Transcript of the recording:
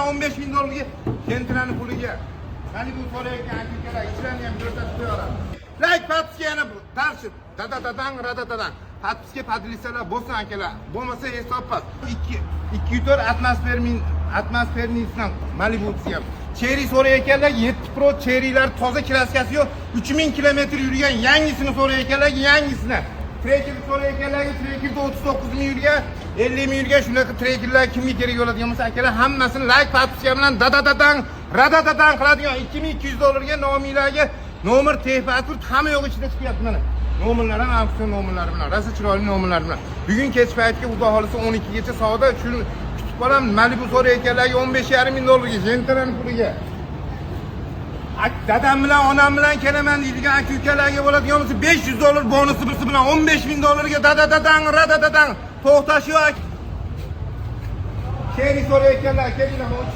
15 ming dollarga Sentrani puliga. Malibu so'rayotgan aka ukalar, ichlarni ham ko'rsatib qo'yaveramiz. Лайк, подписка yana дальше. Da da da dang, ra da da dang. Подписка, поделиться lar bo'lsin, akalar. Bo'lmasa hisob past. 2 2 4 atmosfermin atmosfernisdan Malibu ham. Chery so'rayotganlar, 7 Pro Cherylar toza, краска si yo'q. 3000 kilometr yurgan, yangisini so'rayotganlar, yangisini. Tracker so'rayotganlarga, Trackerda 39 ming yurgan, 50 ming yurgan, shunaqa Trackerlar kimga kerak bo'ladigan bo'lsa, akalar, hammasini лайк, подписка bilan da da da dang, ra da da dang qiladigan 2200 dollarga nomiylarga nomer, texpasport, hamma yo'q ichida chiqyapti mana. Nomerlar ham auksion nomerlari bilan, rosa chiroyli nomerlar bilan. Bugun kech paytga, Xudo xohlasa, 12 gacha savdo shuni kutib qolamiz. Malibu so'rayotganlarga 15,5 ming dollarga Gentrani puliga. Dadam bilan, onam bilan kelaman deydigan aka ukalarga bo'ladigan bo'lsa, 500 dollar bonusi birisi bilan 15 ming dollarga dada dadang, rada dadang, to'xtash yo'q. Chery so'rayotganlar, kelinglar.